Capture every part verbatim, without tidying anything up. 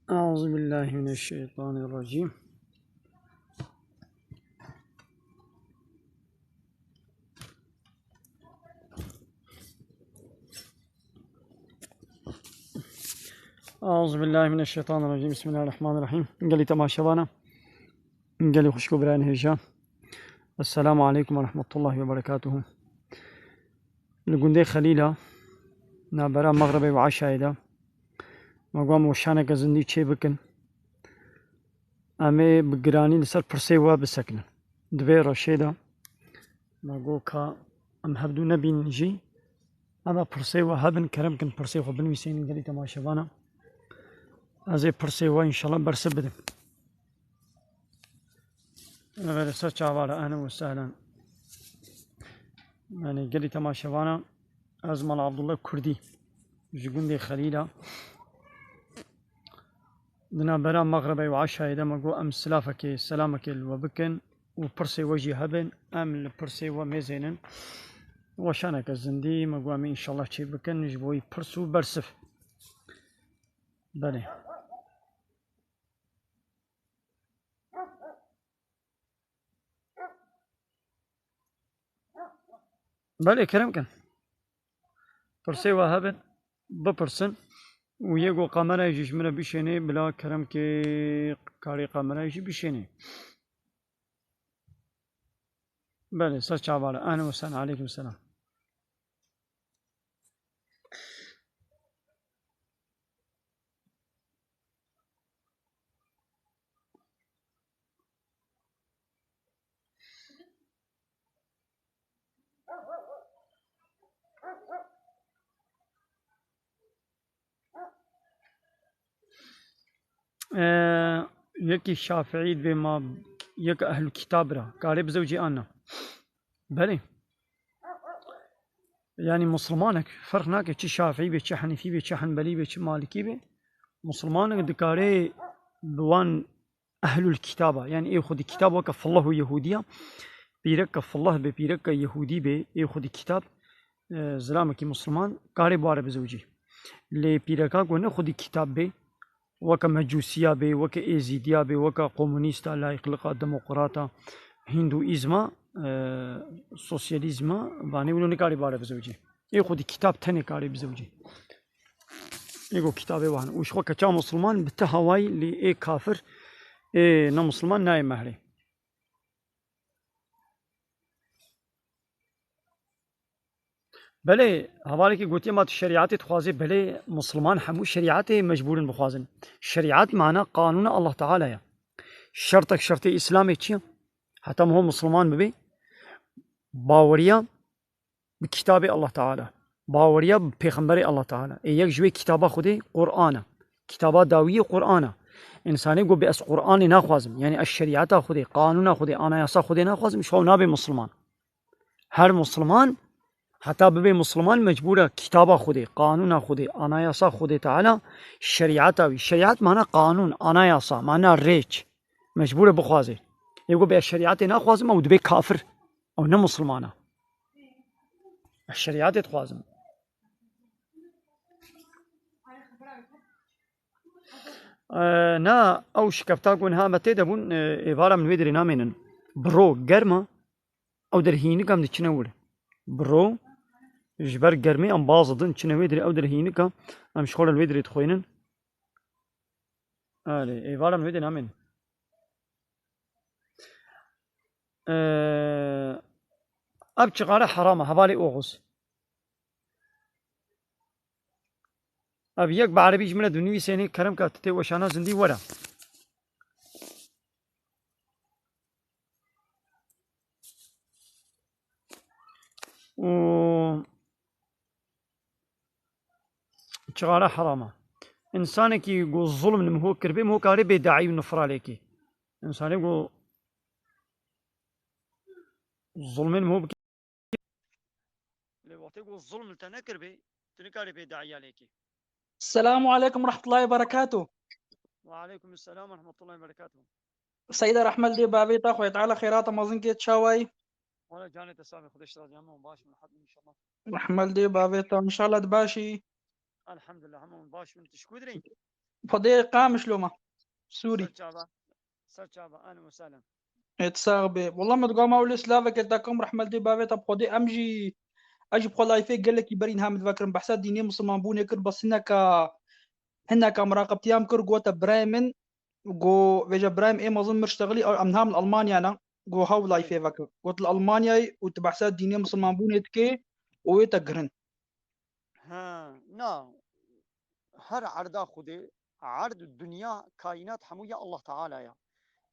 أعوذ بالله من الشيطان الرجيم. أعوذ بالله من الشيطان الرجيم. بسم الله الرحمن الرحيم. Gelî temaşevana, gelî xwişk û birayên hêja. Esselamu aleykum ve rahmetullahi ve berekatuhu. Li gundê Xelîla, nabera Mexribê û Eşayê de, me got em weşaneke zindî çê bikin. Em ê bi giranî li ser pirsê we bisekinin. Di vê reşê de me got ka em hevdû nebînin jî, em ê pirsê we hebin, kerem kin pirsê xwe binivîsînin gelî temaşevana. Ez ê pirsê we înşallah bersiv bidim. Belê, ser çava re, ehlen we sehlen. Yanî gelî temaşevana, ez Mala Abdullah Kurdî, ji gundê Xelîla. Di navbera Mexribê û Eşayê de me got em silafekê, selamekê li we bikin û pirsê we jî hebin, em li pirsê we mêzênin. Weşaneke zindî, me got em ê înşallah çê bikin ji bo wî pirs û bersiv. Belê. Belê, kerem kin. Pirsê we hebin, bipirsin. Û yê ku kamerayê jî ji min re bişênê, bila kerem kê karê kamerayê jî bişênê. Belê, ser çava re. Ehlen we sehlen, aleykum selam. Ee, yekî Şafiî dibe ma yek ehlul kitab ra. Karê bizewcî an na? Belê. Yanî Muslimanek, ferq nake çi Şafiî be, çi Henefî be, çi Henbelî be, çi Malikî be. Muslimanek dikare bi wan ehlul kitaba, yanî ê xwedî kitab weke fillah û Yehûdiya, pîreke fillah be, pîreke Yehûdî be, ê xwedî kitab, e, zilamekî Musliman karê bi wa re bizewicî. Lê pîreka ku ne xwedî kitab be, weke Mecûsiya be, weke Êzîdiya be, weke komunîsta, layîqlika, demokrata, Hîndûîzma, e, sosyalîzma, vanê wilo nikarî bi wa re bizewicî. Ê xwedî kitab tenê karê bizewicî. Ê ku kitabê wan. Û ji xwe keça Musliman bi ti hawayî lê ê kafir, ê ne Musliman nayê mehrê. Belê, hevalekî gotiye ma tu şerîetê dixwazî, belê, Musliman hemû şerîetê mecbûr in bixwazin. Şerîet mana qanûna Allah Teala ye. Şertek şertê Îslamê çi ye? Heta miho Musliman bibe, baweriya bi kitabê Allah Teala, baweriya bi pêxemberê Allah Teala. Ê yek ji wê kitaba Xwedê Qur'an e. Kitaba dawiyê Qur'an e. Însanê got, bê ez Qur'anê naxwazim. Yanî ez şerîeta Xwedê, qanûna Xwedê, anayasa Xwedê naxwazim, ji xwe nabe Musliman. Her Musliman, heta bibe Musliman, mecbûr e kitaba Xwedê, qanûna Xwedê, anayasa Xwedê Teala, şerîeta wî. Şerîet mana qanûn, anayasa, mana rêç. Mecbûr e bixwaze. Yê got, bê ez şerîetê naxwazim, ew dibe kafir. Ew ne Musliman e. Ez şerîetê dixwazim. Ee, na, ew şikefta ku niha me tê de bûn, e, êvara min wê dirê namênin. Biro germ e, ew der hînik em diçine wir. Biro, ji ber germê em baz didin, çine wê dirê, ew der hînik e, em ji xwe re li wê dirê dixwînin. Erê, êvara min wê dirê namênin. Ee, ev çixare heram e, hevalê Oxuz. Ev yek bi erebî ji min re dinivîsênê, kerem ke tu tê weşana zindî were. Û çixare heram e. Însanekî ku zulm li miho kiribê, miho karê bêdaî û nifra lê kê. Însanê ku zulmê li miho bike. Lê wextê ku zulm li te nekiribê, tu nikarî bêdaîya lê kê. Selamu aleykum ve rahmetullahi ve berekatuh. Ve aleykum selam ve rahmetullahi ve berekatuh. Seyda, rehmet dê bavê te, Xwedê Teala xêrata mezin kê, çawayî? Wala canê te sax be, Xwedê ji te razî, hemû baş bin, hatî inşallah. Rehmet dê bavê te, inşallah tu baş î. Elhamdulillah, hemû baş bin, tu ji ku dirê? Xwedê Qamiş loma. Sûrî. Ser çava. Ser çava. Ahlen we sehlen. Ê, tu sax bê. Wela me digot ma wile silaveke te kim rehmet dê bavê te bi Xwedê em jî, ez jî bi xwe layfê gelekî berîn ha min vekirin. Behsa dînê misilmanbûnê kir, bes hineka, hineka miraqebtiya min kir, gote birayê min, go, vêca birayê min ê mezin mir ştexilî, em niha min Almanya ne. Go ha wile layfê vekir. Got li Almanyayê û tu behsa dînê misilmanbûnê dikê û wê te girin. Ha, na. Her erda Xwedê, erd, dinya, kaînat hemû ya Allah Teala ya.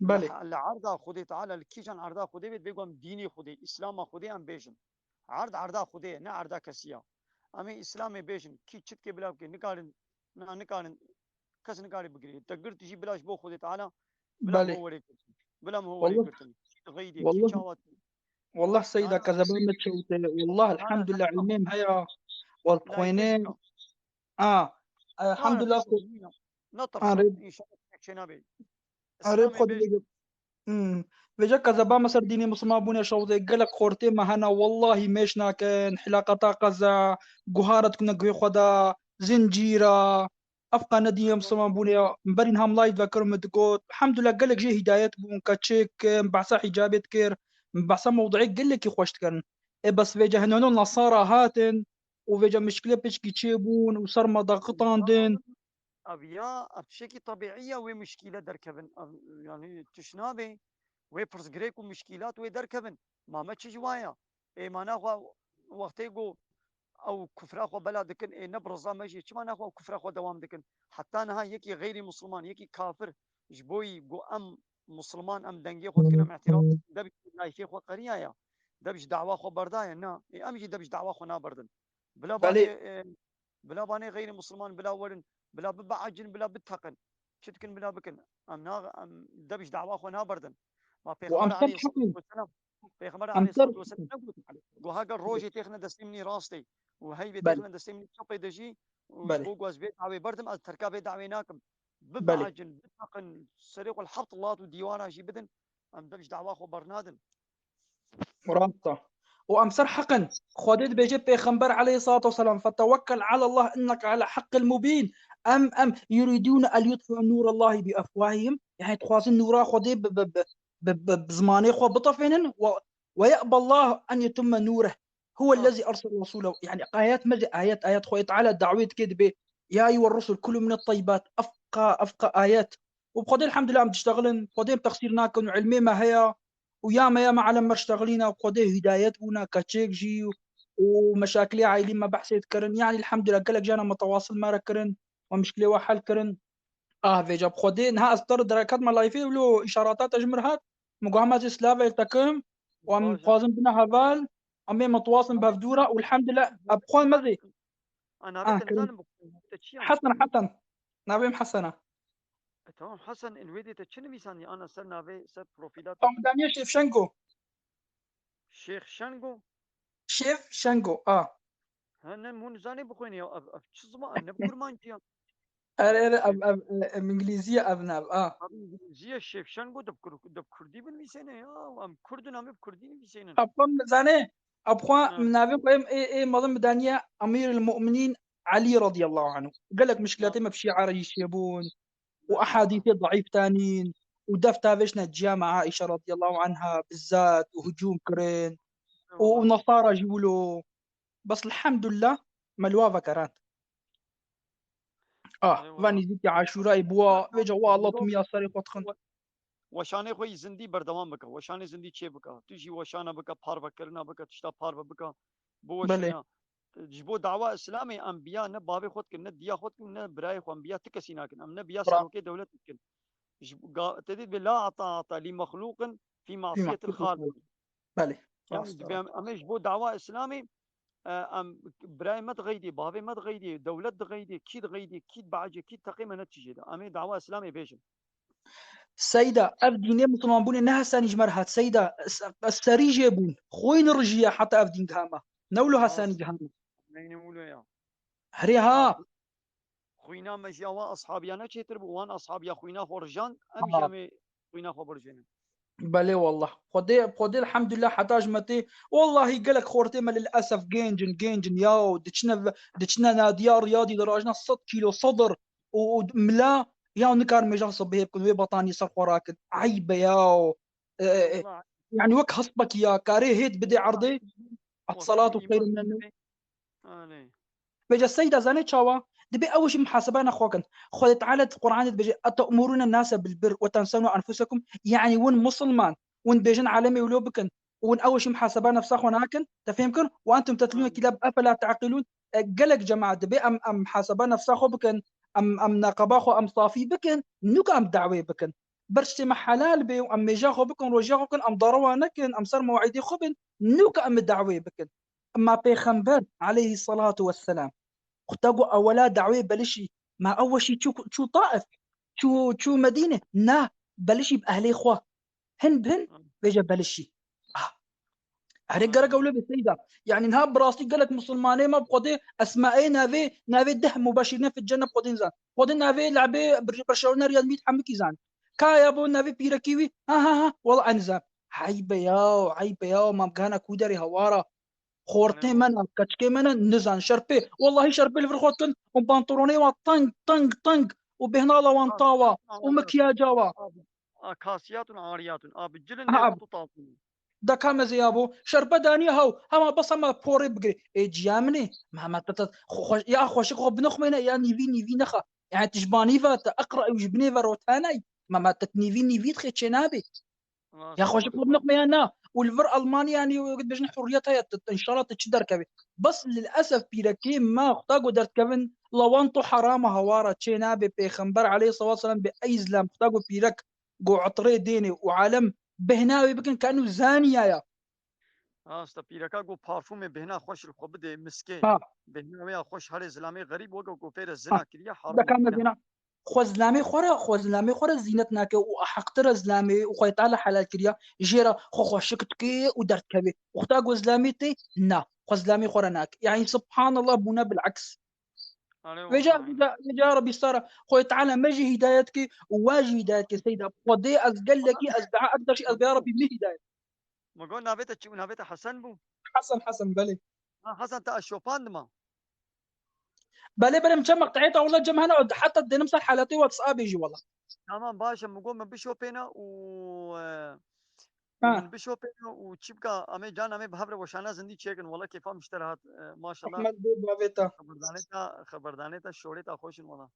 Belê. Li, li erda Xwedê Teala, li kîjan erda Xwedê bê, divê ku em dînê Xwedê, Îslama Xwedê em bêjin. Erd erda Xwedê ye, ne erda kesî ya. Em ê Îslamê bêjin, kî çi dike bila bike, nikarin, na nikarin, kes nikarî bigirê. Te girt jî bila ji bo Xwedê Teala, bila Belê. ho werê girtin. Bila min ho werê Wallah. girtin. Kî dixeydê, kî Wallah. çawa Wallah seyda Ana kezeba me çewte. Wallah ana elhamdulillah ne ilmê min heya. Wal layfê xwêne. bika. A, Na, na, elhamdulillah. tişt nîne. Netirsin. Arê, İnşallah tek şey nabe. arê İslamê xwe bêj- dibêje. Hmm. Vêca kezeba me ser dînê misilman bûne şewzê gelek xortê me hene. Wallahî mêş nakin. Hilaqeta qeza. Guhara dikine guhê xwe de. Zincîra. Ev qane dînê misilman bûne ya. Min berîn ham live vekirin min digot. Elhamdulillah gelek jê hîdayet bûn. Keçik, min behsa hîcabê dikir. Min behsa mewduê gelekî xweş dikirin. Ê bes vêca hene no nasara hatin. û vêca mişkile piçkî çêbûn û ser me de qitandin. Ev ya, ev tiştekî tebîî ya wê mişkîle derkevin. Ev, yanî tişt nabe wê pirsgirêk û mişkîlat wê derkevin. Ma me çi ji wa ya? Ê mana xwe wextê ku ew kufra xwe bela dikin, ê ne bi riza me jî, çima naxwe ew kufra xwe dewam dikin? Heta niha yekî xeyrî misilman, yekî kafir ji bo yî ku em misilman, em dengê xwe dikin, em îtiraf dikin, deb ji layfê xwe qeriya ya, deb ji dawa xwe berdaye, na, ê em jî deb ji dawa xwe naberdin. Bila Belê. banê, e, bila banê xeyrî misilman, bila werin, bila bibehecin, bila biteqin. Çi dikin bila bikin. Em na, em deb ji dawa xwe naberdin. Ma Û em Pêxember ser aleyhissalatu heqin. vesselam, Pêxember Em ser aleyhissalatu vesselam negot, Go heger rojê têxine destê min ê rastê û heybê Belê. têxine destê min ê çepê de jî û ji Belê. bo ku ez vê dawê berdim, ez terka vê dawê nakim. Belê. Bibehecin, biteqin, serê xwe li heft lat û dîwara jî bidin, em deb ji dawa xwe bernadin. Rast e. Û em ser heq in. Xwedê dibêje Pêxember aleyhissalatu vesselam, "Fetewekkel alallah inneke ala heqqil mubîn." Em, em, "Yuridûne en yutfi'u nûrallahi bi efwahihim." Yani dixwazin nûra Xwedê bi, bi, bi, bi, bi, bi zimanê xwe bitefênin. "Ve, ve ye'ballahu en yutimme nûreh. Huwe Ah. lezî ersel resûlehu." Yani ayet me, ayet, ayet Xwedê Teala dawê dike dibê, "Ya eyyuher rusul kulu minet teyyibat." Efqa, efqa ayet. Û bi Xwedê elhamdulillah em diştexilin. Xwedê em texsîr nakin û ilmê me heye. û ya me ya me elem me ştexilîne, Xwedê hîdayet bûne, keçêk jî û meşakilê aîlî me behsê dikirin. Yanî elhamdulillah gelek jana me tewasil me re kirin, me mişkilê we hel kirin. Ah, vêca bi Xwedê niha ez ter dereket me layfê wilo îşarata te ji mir hat. Min got hema ez ê silavê te kim û em Baş e. dixwazin bine heval, em ê me tewasin bi hev dû re û elhamdulillah, ev bi xwe me zê. A, navê Ah, te kirin. nizanim bi xwe. Te çi ya? Hesen, Hesen. Navê min Hesen e. E, tamam, Hesen, in wê dê te çi nivîsandiye? Ana ser navê, ser profîla te. Tamam, daniye Şevşengo. Şêx Şengo? Şevşengo, a. Ha, ne, hûn zanê bixwîne ya, ev, ev çi ziman, ne bi kurmancî ya. Ere, ere, ev, ev, e, ev îngilîzî ye ev nav, a. Abi, îngilîzî ye, Şevşengo de bi kur-, de bi kurdî binivîsêne ya, em kurd in, em ê bi kurdî nivîsênin. Ablam zanê, abxwa Ha. navê xwe em ê, ê mezin bi daniye Emîr el Mu'minîn Elî radiyallahu anhu. Gelek mişkilatê Ya. me bi şîa re jî çêbûn. û ehadîsê deîf tanîn û def tavêşne ciya me Aîşe radiyallahu anha bizzat û hicûm kirin û, û Eyvallah. Nesara jî wilo. Bes elhamdulillah me li wa vegerand. Ah, Eyvallah. va nîzîkî Aşûrayê bûwa, vêca wa Allah timiya serê xwe dixin. Weşanê xwe yî zindî berdewam bike, weşanê zindî çê bike. Tu jî weşana bike, parvekirina bike, tişta parve bike, Belê. biweşîne. Ji bo dawa Îslamê em biya ne bavê xwe dikin, ne diya xwe dikin, ne birayê xwe, em biya ti kesî nakin. Em ne biya Bravo. serokê dewlet dikin. Ji ga-, te dît bê la taate li mexlûqin fî Fî masiyetil masîyetil Xaliq. Xaliq. Belê. Em Rast, dibê rast. em, em ê ji bo dawa Îslamê, e, em birayê me dixeydê, bavê me dixeydê, dewlet dixeydê, kî dixeydê, kî dibeecê, kî teqê me ne tijê de. Em ê dawa Îslamê bêjin. Seyda, ev dînê misilmanbûnê ne hesenî ji me re hat. Seyda, s-, serî jê bûn. Xwîn rijiye heta ev dîn giha me. Ne wilo Rast. hesenî giha me. Neyne wilo ya. Herê ha. Xwîna me jî ya wan ashabiya ne çêtir bû. Wan ashabiya xwîna xwe rijand. Em jî Aha. em ê xwîna xwe birijênin. Belê wallah. Xwedê, Xwedê elhamdulillah heta ji me tê. Wallahî gelek xortê me lil esef gênc in, gênc in. Yaw, diçine ve-, diçine nadiya Riyadî dirajine sed kîlo sedr. û, û mila ya nikarin mêja sibihê bikin, wê betanî ser xwe rakin. Eyb e ya. E, e, e, Wala yani wek hespekî ya, karê hêt bidê erdê. As-salatu xeyrun minen newm. Vêca Seyda zanê çawa? Dibê ew jî muhasebana xwe kin. Xwedê Teala di Qur'anê dibêje, "Ete'murûne nase bil bir ve tensewne enfusekum?" Yani win musulman, win bêjin alemê wilo bikin. Win ew jî muhaseba nefsa xwe nakin. Te fêm kir? "Ve entum tetlûne kitab, efela te'qilûn?" E, gelek cemaat dibê em, em muhaseba nefsa xwe bikin. Em, em neqeba xwe em safî bikin. Nûka em dawê bikin. Ber tiştê me helal bê û em mêja xwe bikin, rojiya xwe bikin, em darewa nekin, em ser mew'idê xwe bin. Nûka em dawê bikin. Ema Pêxember aleyhisselatu vesselam, xwe te got ewela dawê belişî, ma ew weşî çû, çû Taif, çû, çû Medîne? Na, belişî bi ehlê xwe. Hin bi hin, vêce belişî. Ah. Erê gerek ew lê bê Seyda. Yani niha bi rastî gelek musulmanê me bi Xwedê esmaê navê, navê deh mubeşirîne fi cenne bi Xwedê nizan. Xwedê navê labê bir-, berşewner ya mît hemikî zan. Ka ya bo navê pîrekî wî? Ha, ha, ha. Wela en zan. Eyb e ya, eyb e ya, mam gana ku derê hewara. Xortê me ne, keçikê me ne, nizan, şerpê. Wellahî şerpê li vir xwe dikin û pantolonê wa teng, teng, teng û bêhna la wan tawa û mikiyaca wa. A, kasiyatun ariyatun. A, bi cilin Ha, lê abi. Got û tazin. Deka mezê ya bo. Şerpe daniye haw. Hema bes hema porê bigirê. Ê ciya min ê. Mehmet Tetet. Xwe, xwe, ya xweşik xwe binoxmêne ya nîvî, nîvî nexa. Yani tijbanî ve te eqra ew ji binê ve rotanay. Mehmet Tet nîvî, nîvî dixê çê nabê. Ya xweşik xwe binoxme ya na. Û li vir Almanya, yani, wek dibêjin hurriyet heye, tu, inşallah tu çi derkevî. Bes lilesef pîrekê me, xwe ta ku derdikevin, la wan to herama hewara çê nabe, Pêxember aleyhissalatu vesselam bê ey zlam, xwe ta ku pîrek, ku etirê dênê û alem bêhna wê bikin, kenu zaniya ya. Rast e, pîreka ku parfumê bêhna xweş li xwe bidê, miskê. Ha. Bêhna wê ya xweş herê zilamê xerîb weke ku fêre zina Ha. Kiriye, haram Deka me bêhna. Xwe zilamê xwe re, xwe zilamê xwe re zînet nake û heqtir e zilamê û Xwedê Teala helal kiriya. Jê re xwe xweşik dike û derdikeve. Û xwe ta ku zilamê tê, na. Xwe zilamê xwe re nake. Yani subhanallah bûne bil'eks. Vêca, vêca, vêca Rebî star e. Xwedê Teala me jî hîdayet ke û we jî hîdayet ke Seyda. Xwedê ez gelekî, ez dua ek daşî, ez be ya Rebî me hîdayet. Mi got navê te çi bû? Navê te Hesen bû? Hesen, Hesen, belê. Ha, Hesen, te ez şopandima. Belê, belê, min çend meqteyê te wela cem hene, heta dênim ser haletê WhatsAppê jî wela. Tamam, baş e, min got min bişopêne û, e, Ha. Min bişopêne û çi bika, em ê can em ê bi hev re weşana zindî çêkin, wela kêfa min ji te re hat, e, maşallah. Rehmet bê bavê te. Xeberdanê te, xeberdanê te, şorê te xweş in wela.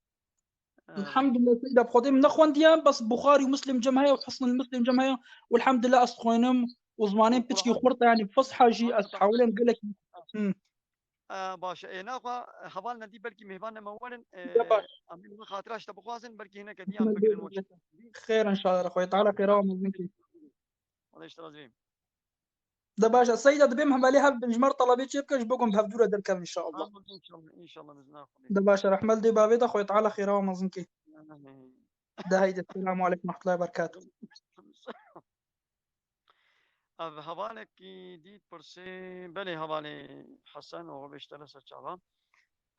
Elhamdulillah, Seyda, bi Xwedê min nexwendiye, bes Buxarî û Muslim cem heye û Hisnul Muslim cem heye û elhamdulillah ez dixwînim û zimanê min piçkî xurt e, yani Fusha jî ez hewlêm gelek. Hı. E, baş e. Ê, naxwe hevalne dî belkî mêhvanne me werin, e, Ya baş. Em ê xatira ji te bixwazin, belkî hineke dî em bigirin weş. Xêr inşallah, Xwedê Teala xêra we mezin kî. Xwedê ji te razî bê. De baş e. Seyda, dibêm hevalê hev ji me re telebê çê bike, ji bo ku em bi hevdû re derkevin inşallah. Amin, inşallah, inşallah, bi izna Xwedê. De baş e. Rehmet dê bavê de, Xwedê Teala xêra we mezin kî. Amin. De heyde. Selamu aleykum ve rahmetullahi ve berekatuh. Ev hevalekî dî dipirsê, belê hevalê Hesen û xwe bêştere ser çava.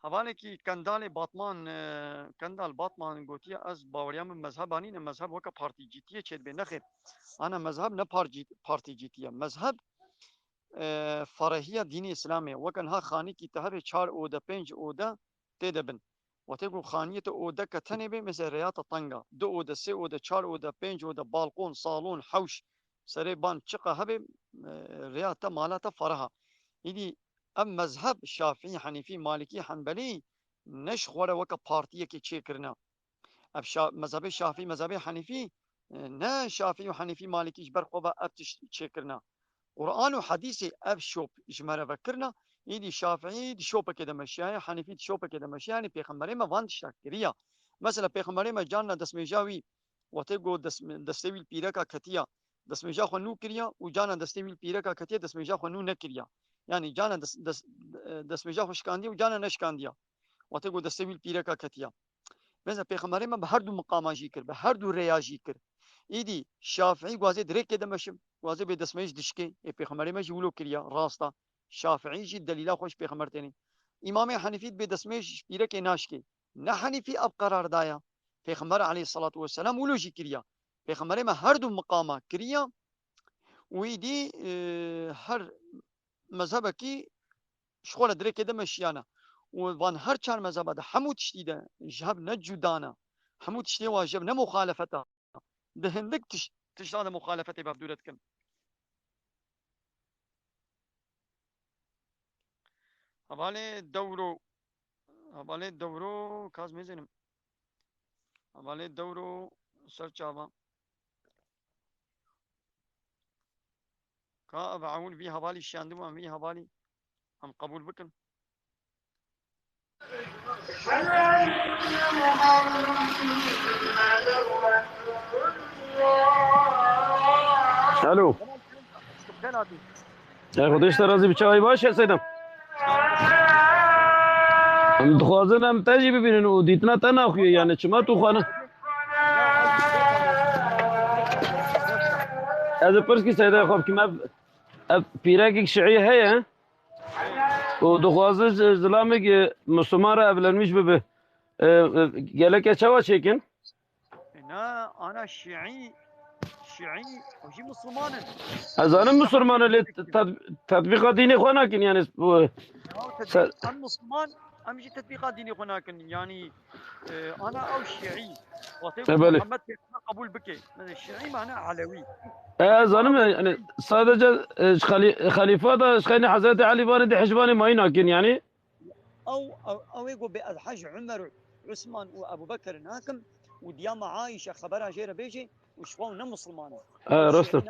Hevalekî Kendalê Batman, e, Kendal Batman gotiye, ez baweriya min mezheba nîne, mezheb weke partîcîtiyê çêdibe. Nexêr, ana mezheb ne parcî-, partîcîtî ye. Mezheb, e, ferehiya dînê Îslamê ye. Weke niha xanîkî te hebe çar ode, pênc ode tê de bin. Wextê ku xaniyê te odeke tenê bê, mesela rêya te teng e. Du ode, sê ode, çar ode, pênc ode, balkon, salon, hewş, serê ban çiqa hebe, e, rêya te, mala te fereh e. Îdî ev mezheb Şafî, Henîfî, Malîkî, Henbelî ne ji xwe re weke partiyekê çêkirine. Ev şa-, mezhebê Şafî, mezhebê Henîfî, e, ne Şafî û Henîfî, Malîkî ji ber xwe ve ev tişt çêkirine. Quran û hedîsê ev şop ji me re vekirine, îdî Şafî di şopekê de meşiyaye, Henîfî di şopekê de meşiyaye, yanî pêxemberê me van tişta kiriya. Mesela pêxemberê me carna destmêja wî, wextê ku dest-, destê wî li pîreka ketiya, destmêja xwe nû kiriya û carna destê wî li pîreka ketiya, destmêja xwe nû nekiriya. Yanî carna des-, des-, e, destmêja xwe şikandiya û carna neşikandiya. Wextê ku destê wî li pîreka ketiya. Mesela pêxemberê me bi her du miqama jî kir, bi her du rêya jî kir. Îdî Şafîî guazê dirêkê de meşim, guazê bê destmêj dişkê, ê pêxemberê me jî wilo kiriya, rast e. Şafîî jî delîla xwe ji pêxember tênê. Îmamê Henîfî bê destmêj ji pîrekê naşkê. Ne Henîfî ev qerar daya. Pêxember aleyhisselatu vesselam wilo jî kiriya. Pêxemberê me her du miqama kiriya û îdî, e, her mezhebekî ji xwe re dirêkê de meşiyane. û van her çar mezheba de hemû tiştî de ji hev ne cuda ne. Hemû tiştê wan ji hev ne muxalefet e. Di hindik tiş-, tişta de muxalefetê bi hev dûre dikin. Hevalê Dewro, hevalê Dewro, kaz mêzênim. Hevalê Dewro ser çava. Ka ev ewil vî hevalî şiyandibû, em vî hevalî em qebûl bikin. Alo. Ey Xwedê ji te razî bi, çawa yî, baş e Seydem? Em dixwazin em te jî bibînin û dîtina te naxuye, yani çima tu xwe ne? Ez ê pirs kî Seydayê xwe bikim, ev, ev pîrekek şiî heye û dixwaze ji zilamekî, e, Misliman re evlenmiş bibe. E, e, gelek e çawa çêkin? E, na, ana şiî, şiî, o jî Misliman in. Ez zanim Misliman in, lê tet-, tetbîqa dînê xwe nakin, yani, bu, Ya, se- tetbîq-, em Misliman, em jî tetbîqa dînê xwe nakin. Yani, e, ana ew şiî. Wextê E, belê. Muhammed Pêxember qebûl bike. Mesela şiî mane Elewî. E, ez zanim, yani, sadece, e, ji xelî-, xelîfa da, ji xeynî Hezretî Elî vanê di hicvanê mayî nakin, yani. Ew, ew, ew ê got bê ez hej Umer û Usman û Ebu Bekir nakim û diyama Aîşe xebera jê re bêjê û ji xwe ne Misliman e. E, Ew rast e.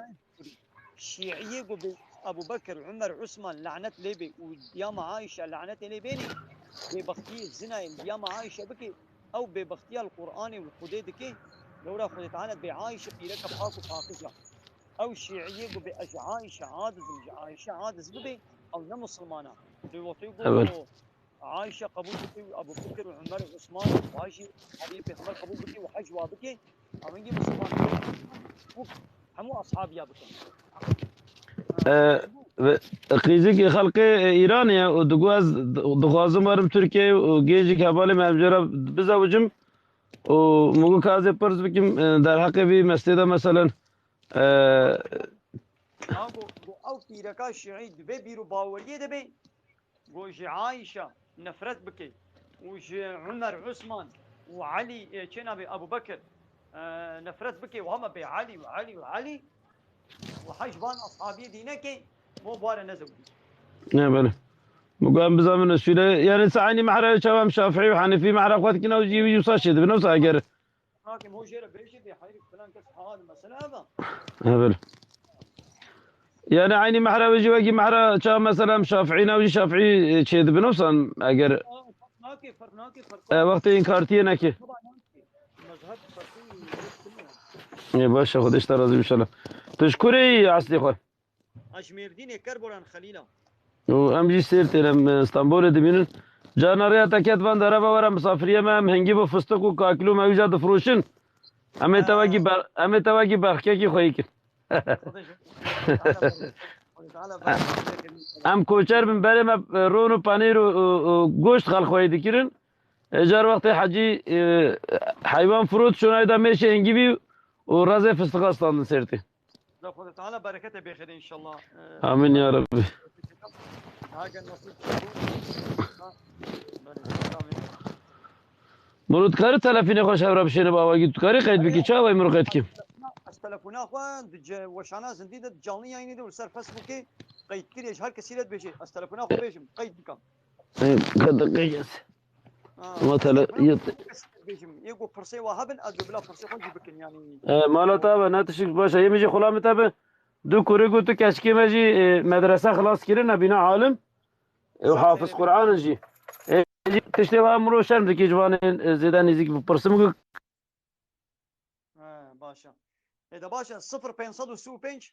Şiî nayê. Şiîyê got bê Ebu Bekir, Umer, Usman lanet lê bê û diyama Aîşe lanetê lê bênê. Bêbextiyê zinayê li diyama Aîşe bike, ew bêbextiya li Qur'anê û Xwedê dike. Lewra Xwedê Teala bê Aîşe pîreke pak û paqij e. Ew şiîyê got bê ez ji Aîşe aciz im, ji Aîşe aciz bibe, ew ne Misliman e. Lê wextê got Evet. Aîşe qebûl bike û Ebu Bekir û Umer û Usman û wa jî aliyê Pêxember qebûl bike û hec wa bike, ew hingî Misliman bike û hemû ashabiya bikin. E, ve qîzikî xelkê Îranê ye û digot ez di-, dixwazim werim Tirkiyeyê û gêncik hevalê me em jê re bizewicim û min got ka ez ê pirs bikim, e, derheqê vî mesjidê de meselen, e, Ya got, got ew pîreka şiî di vê bîr û baweriyê de be, got ji Aîşe nefret bike û ji Umer, Usman û Elî, e, çê navê Ebu Bekir, e, nefret bike û hema bê Elî û Elî û Elî û hej van ashabiyê dînekê mo bare nezewicî. Ne belê. Min got em bizanin şûre, yani se eynî mehra çawa em Şafîî û Henefî mehra xwe dikin ew jî wî wisa çêdibin, wisa eger Nakim ho jê re bêjî bê heyrik filan kes ha di mesela ev e. Evet. Yani eynî mehra wê jî wekî mehra ça mesela em Şafîî ne, wî jî Şafîî, e, çêdibin wisa eger Aa, ferq nake, ferq nake, ferq E, wextê înkartiyê neke. Baba nake. Mezheb ferqî yok. E, baş e, Xwedê ji te razî be inşallah. Tu ji kurê yî eslê xwe? Ez ji Mêrdînê, Kerboran Xelîl a. Û em jî Sêrtê ne, em Stenbolê dimînin. Carna rêya te ket van dereva were misafiriyê me, em hingî bi fistiq û kakîl û mewîja difroşin. Em ê te Ha. wekî ber-, em ê te wekî berxkekî xweyî kin. Em koçer bin berê me, e, ron û panîr û, û, û goşt xelk xweyî dikirin. E, car wextê hecî, e, heywan firot şonayê de mêşê hingî bî û rezê fistiqa standin Sêrtê. Da Xwedê Teala berekete bêxêne inşallah. Ee, Amin ya Rabbi. Ha, gel nasip. Ha, bereket, amin. Miro, tu karî telefînê xwe ji hev re bişêne, bawagî, tu karî qeyd bikî, çawa Miro qeyd kî? Ez telefona xwe di ce-, weşana zindî de, di canlı yayınê de û li ser Facebookê qeyd kiriye, ji her kesî re dibêje, ez telefona xwe bêjim, qeyd bikim. Ê, ka deqîqe. Ha, Ama tele-, telefona yet- xwe bêjim. Yê ku pirsê wa hebin, ez bila pirsê xwe jî bikin, yani. E, mala te be, ne tişik baş e. Yê min jî xulamê te be. Du kurê ku tu keçikê me jî, e, medrese xilas kirine, bîne alim. E, û hafiz Quran in jî. E, jî tiştê wa Miro şerm dikî ji van ê, e, zêde nêzîk bipirsim ku He, baş e. Ê de baş e, sifir pênc sed û sî û pênc.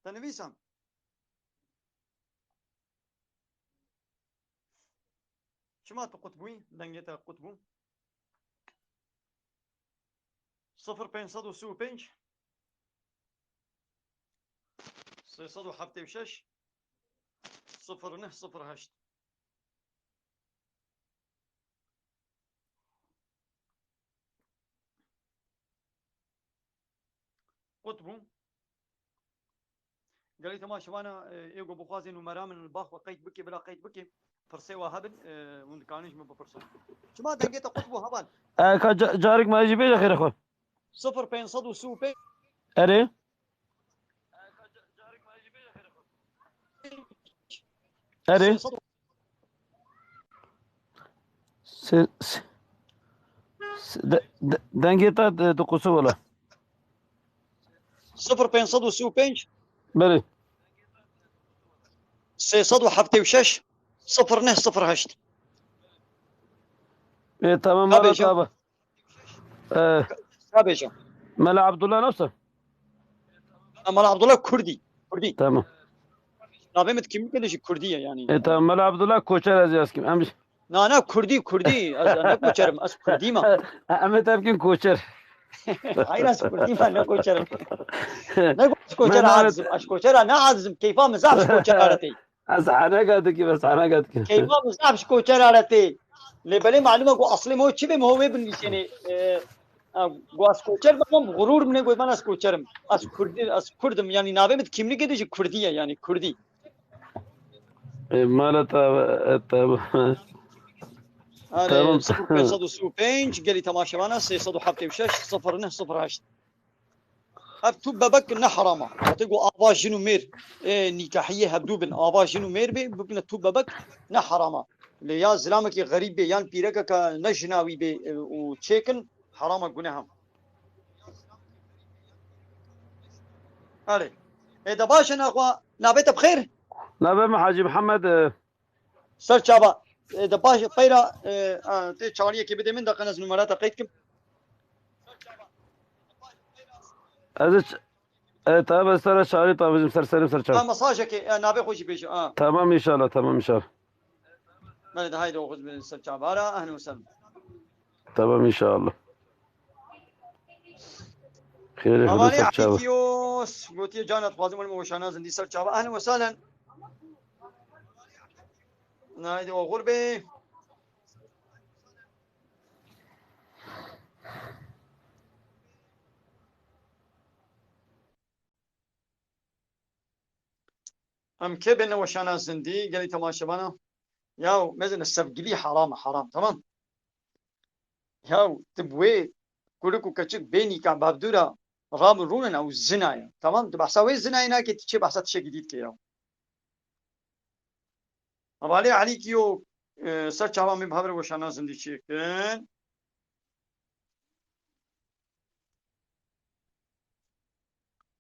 Te nivîsan? Çima tu qut bûyî? Dengê te qut bû. Sifir pênc sed û sî û pênc, sê sed û heftê û şeş, sifir neh sifir heşt. Qut bû. Gelî temaşevana, e, ê ku bixwazin numera min li ba xwe qeyd bike, bila qeyd bike. Pirsê we hebin, e, hûn dikarin ji min bipirsin. Çima dengê te qut bû heval? E, ka ca-, carek me jî bêje xêrê xwe. Sifir pênc sed û sî û pênc. Erê. Erê. Sê sed û Se-, se-, se-, de-, de-, dengê te di-, diquse wele. Sifir pênc sed û sî û pênc. Belê. Sê sed û heftê û şeş, sifir neh sifir heşt. Ê, tamam, Ka mala bêje? Tabe. Ee, Ka bêje? Mela Abdullah nasıl? Ha, Mala Abdullah Kurdî. Kurdî. Tamam. Navê min di kimlikê de jî Kurdî ye yani. E, tamam. Mela Abdullah Koçer ez yaz kim. Em Na, na, Kurdî, Kurdî. Ez ne Koçerim, ez Kurdî me. Em ê tevkin Koçer. Hayır, ez Kurdî me, ne Koçerim. Ne Koçer, Mehmet. Azim. Ez Koçera ne azim. Keyfa min zaf ji Koçer aretê. Ez heneka dikim, ez heneka dikim. Keyfa min zaf ji Koçer aretê. Lê belê malum e ku aslê mo çi be, mo wê binivîsênê. E, e, ku ez Koçer be, min bi gurur min ê got, man ez Koçerim. Ez Kurdî, ez Kurdim. Yani navê min di kimlikê de jî Kurdî ye, yani Kurdî. E, mala te, e, te. Erê, Tamam. Sifir pênc sed û sî û pênc, gelî temaşevana, sê sed û heftê û şeş, sifir neh sifir heşt. Ev tu bebek ne herama. Wextê ku ava jin û mêr, e, nîkahiyê hevdû bin, ava jin û mêr bê, bibine tu bebek ne herama. Lê ya zilamekî xerîb bê, yan pîrekeke ne jina wî bê, e, û çêkin, herama guneh e. Erê. Ê de baş e naxwe, navê te bi xêr? Navê min Hacî Mihemed e. Ser çava. E, de baş peyra, e, a, tê çariyekê bidê min, de qenez numara te qeyd kim. Ez ç-, e, tabi ser çarî tabi bizim ser serim ser çava. Ha, mesajekê, e, navê xwe jî bêje, ha. Tamam inşallah, tamam inşallah. Belê, de haydi oxuz bin ser çava. Ara, ehlen we sehlen. Tamam inşallah. Xêrê Hevalê hûrê ser çava. Efîtiyos, gotiye, cana dixwazim, were me weşana zindî ser çava. Ehlen we sehlen. Haydi oxur bê. Em kê bêne weşana zindî, gelî temaşevana? Yaw, mezin sevgilî heram e, heram, tamam? Yaw, tu bi wê kurik û keçik bê nîka bavdûra rabin rûnin ew zina ye, tamam? Tu behsa wê zinayê nakê, tu çê behsa tiştekî dî dikê yaw. Hevalê Elîkî yo, e, ser çavan min bi hev re weşana zindî çêkin.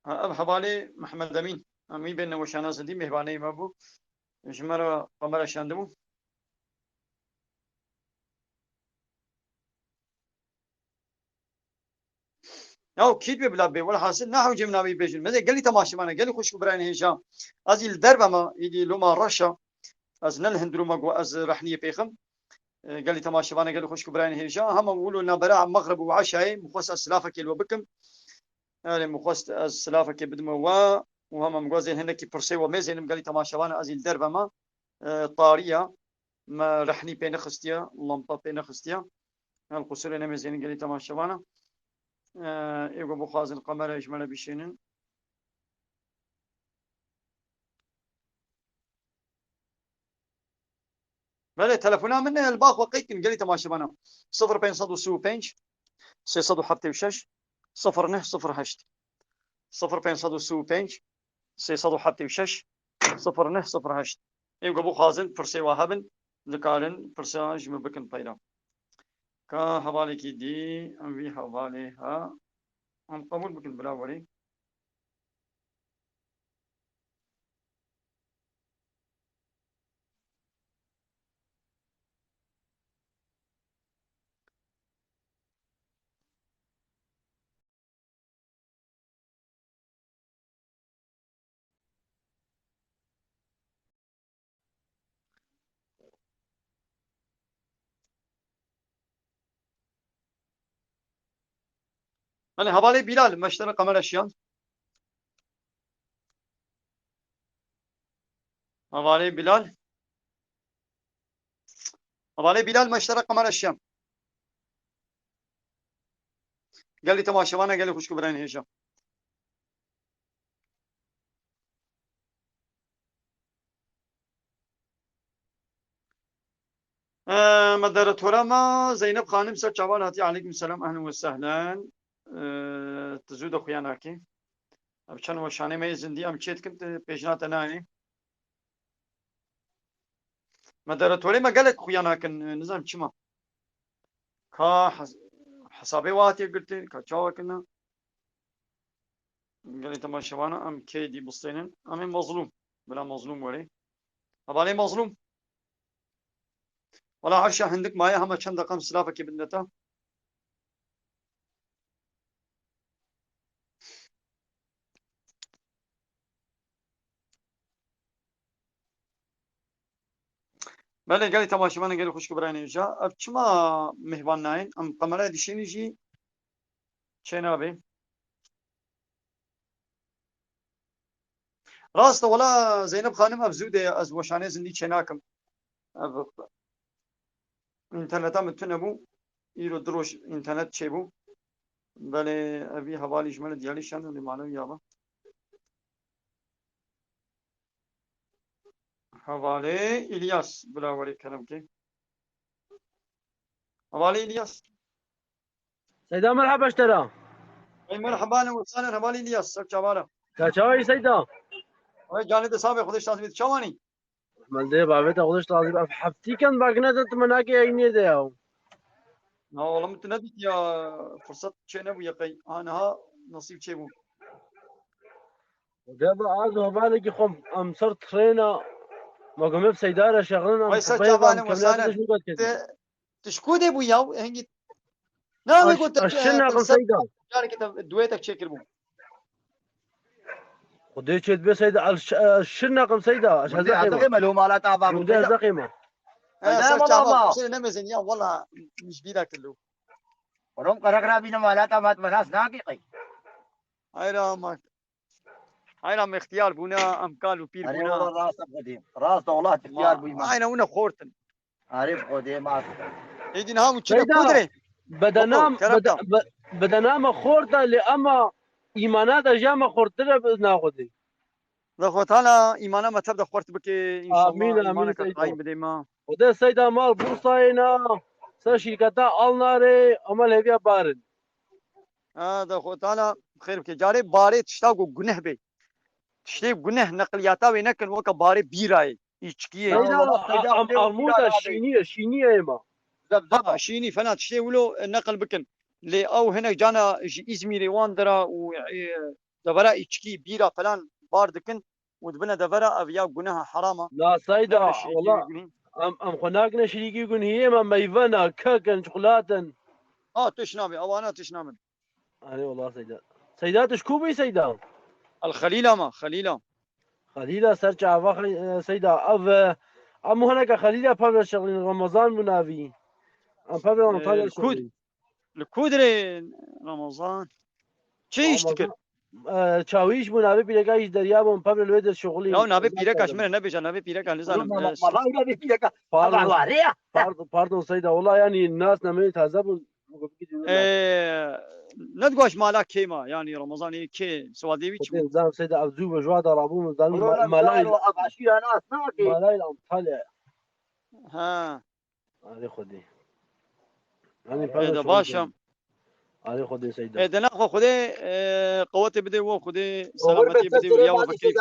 Ha, ev hevalê Mihemed Emîn. Em wî bên neweşana zindî mêhvaneyê me bû. Ji me re qemera şandibû. Ya kît be bila bê. Welhasil ne hewcê min navê bêjin. Mezê gelî temaşevana, gelî xwişk û birayên hêja. Ez î li derve me, îdî loma reşa. Ez ne li hundirû me got ez rehniyê pêxim. E, gelî temaşevana, gelî xwişk û birayên hêja. Hema wilo nabera mexrib û eşayê, min xwest ez silafekê li we bikim. Erê, min xwest ez silafekê bidime we û hema min got ez ê hinekî pirsê we mêzênim gelî temaşevana, ez î li derve me, e, tarî ya, me rehnî pê nexistiye, lampa pê nexistiye. Ev qusûrê nemêzênin gelî temaşevana. E, ê ku bixwazin qemera ji me re bişênin. Belê, telefona min li ba xwe qeyd kin, gelî temaşevana. Sifir pênc sed û sî û pênc, sê sed û heftê û şeş, sifir neh sifir heşt. Sifir pênc sed û sî û pênc, sê sed û heftê û şeş, sifir neh sifir heşt. Ê ku bixwazin pirsê we hebin, dikarin pirsa ji min bikin peyda. Ka hevalekî dî, em vî hevalê ha, em qebûl bikin bila werê. Hani hevalê Bilal, meştere kamera şiyan. Hevalê Bilal. Hevalê Bilal, meştere kamera şiyan. Gelî temaşevana, gelî xwişk û birayên hêja. Moderatora me Zeynep Xanim ser çavan hatî. Aleykum selam, ehlen ve sehlen. Ee, tu zû de xuya nakî. Ev çend weşanê me yê zindî em çê dikin, tu pêjina te nayê. Moderatorê me gelek xuya nakin, nizam çima. Ka hes-, hesabê we hatiye girtin, ka çawa kirina. Gelê temaşevana em kê dî bistênin. Em ê Mazlûm. Bila Mazlûm werê. Hevalê Mazlûm. Wala Erşa hindik maye hema çend deqam silafekê bidine te. Belê gelê temaşevanê gelê xwişk û birayên hêja. Ev çima mêhvan nayên? Em kamerayê dişênî jî çênabê. Rast e, wela Zeynep Xanim ev zû de ye, ez weşanê zindî çênakim. Ev înterneta min tune bû. Îro du roj înternet çêbû. Belê evî hevalî ji me re diyalî şand û lê mane ya ba. Hevalê Îlyas bila werê kerem kê. Hevalê Îlyas. Seyda, merhaba ji te re. Ey merhaba ne wesanen hevalê Îlyas, ser çavara. Ka çawa yî Seyda? Ay canê de sabe, Xwedê şazî bit. Çawanî? Mendê bavê te Xwedê şazî bit. Ev heftîken bak ne de tu me nakê eynê de ya. Na oğlum tu ne dît ya, fırsat çê nebû yeqey. Aniha nasîb çê bû. De bi az hevalekî xwe em ser trêna, ma gome bi Seyda re şexlin em Ay ser çavane wesanen. Te Tu ji ku de bû ya? Hingî navê got te, ez şir nakim Seyda. Carekê te duetek çêkiribû. Xwedê çê dibe Seyda, ez şir nakim Seyda. Ez hezexê me. Lo mala te ava. Xwedê hezexê me. He, ser çava. Sê nemezin ya, wala ji bîra kirlo. Orom qereq rabîne mala te vat menas nakî qey. Hayra ama. Hayra me ixtiyar bûne, em kal û pîr bûne. Rast e Xwedê. Rast e, wala ixtiyar bûyî me. Aynen wine xortin. Arê bi Xwedê ma. Êdî niha hûn çine Seyda, kudrê? Bedenam, Oto, kerem bede-, ka. Be-, bedenama xort e, lê ema îmana de jî ema xortir e bi izna Xwedê. Ve Xwetala îmana me tev de xort bike, înşallah. Amîn, amîn, îmana ke Seyda. Qayîm bide ma. Xwedê Seyda mal Bursayê na, ser şîrketa Alnarê, ema lêviya barin. Ha, de Xwetala xêr bike. Carê barê tişta ku guneh be. Tiştê guneh neqliyata wê nekin, weke barê bîrayê. Îçkiyê. Seyda, Eyvallah, Seyda, a-, am-, Seyda, armûda Seyda. Şînî ye, şînî ye ema. Zebzeba. Ha, şînî fena tiştê wilo, e, neqil bikin. Lê ew hinek cana ji Îzmîrê wan dira û, e, devera îçkî, bîra falan bar dikin û dibine devera ev ya guneha herama. Na Seyda, Nexne şirîkî wala, gunî. Em, em xwe nakine şirîkî gunhiyê me meyvena, kekin, çikolatin. Ha, tişt nabê, ewana tişt nabin. Erê wala Seyda. Seyda tu ji ku bûyî Seyda? El Xelîla ma, Xelîla. Xelîla ser çava Xe-, e, Seyda. Ev, e, em hineke Xelîla pevre şexlîn, Ramazan bû navî. Em pevre Ee, Antalya li ku-, şexlîn. Li ku dirê Ramazan? Çi îş dikir? Ramazan, e, çawîş bû, navê pîreka îş derya bû, em pevre li wê der şexlîn. Ya navê pîreka ji min re nebêje, navê pîreka nizanim. Oğlum, ma-, ma-, ma-, navê pîreka. Pardon. Pardon, pardon Seyda. Wala yanî nas nameyê taze bûn. Ee, ne digoş mala kê ma, yanî Ramazanê kê, siwadê wî çi bû? Zanim Seyda ev zû be, ji wa da rabû min, zanim ma-, malayê, malayê Antalya. Ha. Alê Xwedê. Yanî, ee, de baş e. Alê Xwedê Seyda. Ee, de naxwe Xwedê, ee, qewetê bide wo, Xwedê selametiyê bide wo, ya wo vekirî.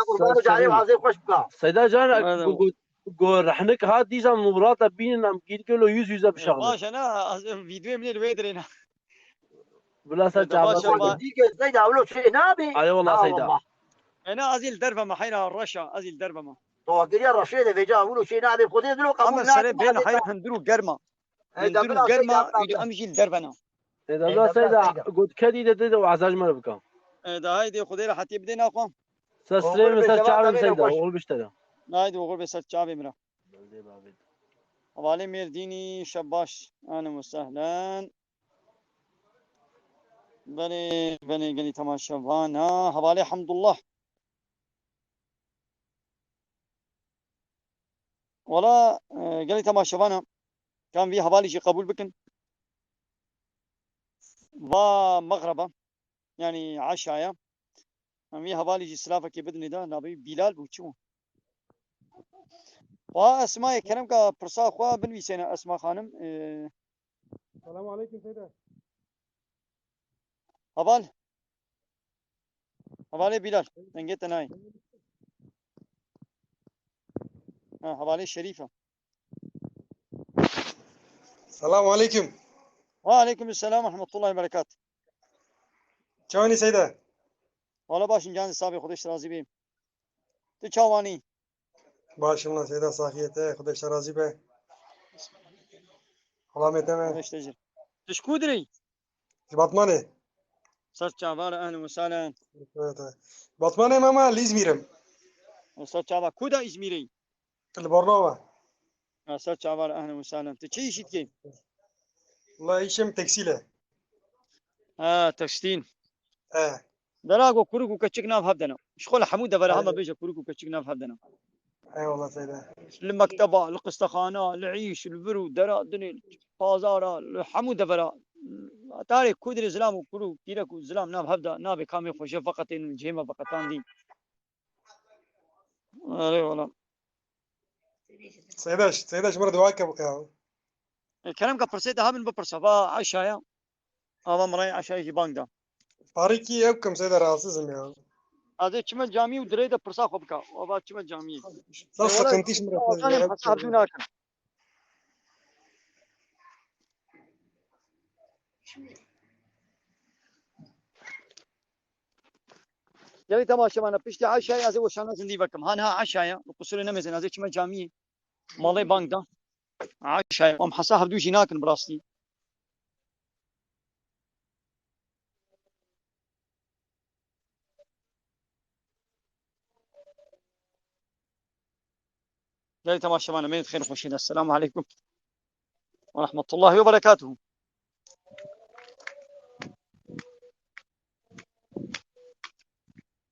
Seyda can, gu-, gu-, Go rehnik hat dîsa min û rata bînin em gîl kilo yüz yüze bişexlin. Baş e, na, ez vîdeoyê min ê li wê dirê na. Bila ser çava. Baş e, ma. Dîke Seyda, wilo çê nabê. Alê wala Seyda. Ena ez ê li derve me heyra reşa, ez ê li derve me. Dawagiriya reşê de vêca, wilo çê nabê, Xwedê dilo qebûl nake. Ama serê bêne heyra hundir û germa. Hundir û germa, îro em jî li derve na. Ê, dada Seyda, got kedî de tê de û ezaj me re bika. Ê, da haydê Xwedê rehetiyê bidê naxwe. Ser strê min, ser çavê min Seyda, oxir bişte de. Haydê oxir bê ser çavê min re. Hevalê Mêrdînî, şebaş. Ehlen ve sehlen. Belê, belê, gelî temaşevana. Hevalê Hemdullah. Wala, e, gelê temaşevana, kan vî hevalî jî qebûl bikin. Va mexreba, yanî eşaya. Em vî hevalî jî silafekê bidinê de, navê wî Bîlal bû, çi bû? Wa Esmayê, kerem ka pirsa xwe binivîsêne Esma xanim. Ee, Selamun aleyküm Seyda. Heval. Hevalê Bilal. Dengê te nayê. Ha, hevalê Şerîf e. Selamun aleyküm. Wa aleyküm selam ve rahmetullahi ve berekat. Çawanî Seyda? Wala baş in, can sabê, Xwedê ji te razî bê. Tu çawanî? Baş in Seyda, saxiyê te, Xwedê ji te razî be. Xelamê te me. Xwedê ji te jî. Tu ji ku dirê? Ji Batmanê. Ser çava re, ehlen we sahlen. Evet, evet. Batmanê me, me li Îzmîr im. Ser çava. Ku da Îzmîrê? Li Bornova. Ha, ser çava re, ehlen we sahlen. Tu çi îşî dikî? Wala îşê min tekstîl e. Ha, tekstîl. He. Dera ku kuruk û keçik nav hev de ne. Ji xwe li hemû devera hema bêje kuruk û keçik nav hev de ne. Eyvallah Seyda. Li mekteba, li qistexana, li îş, li vir û dera dinê, li pazara, li hemû devera. Tarê ku dirê zilam û kuruk, kîrek û zilam nav hev de, nabê kamê xwe jê veqetên û cihê me veqetandî. Erê wala. Seyda, Seyda ji min re dua ke ya. E, kerem ke pirsê te hebin bipirse. Va Eşaya. Ava mirayê Eşayê jî bang da. Parîkî ew kim Seyda, rahatsız im ya. Ez ê çime camî û dirê de pirsa xwe bika. Ava çime camî. Sa E, wala, sıkıntı ji min re Ava Seyda, ew kim. Hesab nakin. Gelî temaşevana, piştî Eşayê ez ê weşana zindî vekim. Ha niha Eşaya, bi qusurê nemêzin, ez ê çime camiyê. Malê bang da. Eşayê, em hesa hevdû jî nakin bi rastî. Gelî temaşevana, mêrê xêr xweşî de. Esselamu aleykum ve rahmetullahi ve berekatuhu.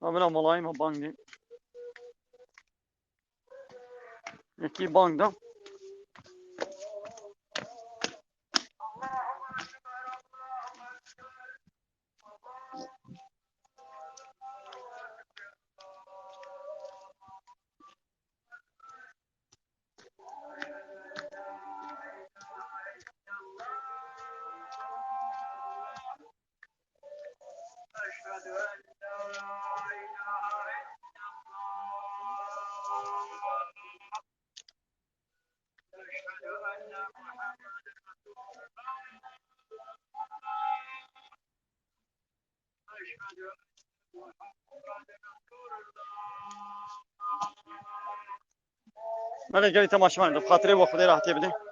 Abla, molayê me bang dê. Yekî bang da. Belê, gelî temaşevan, bi xatirê we Xwedê rahatiyê bide.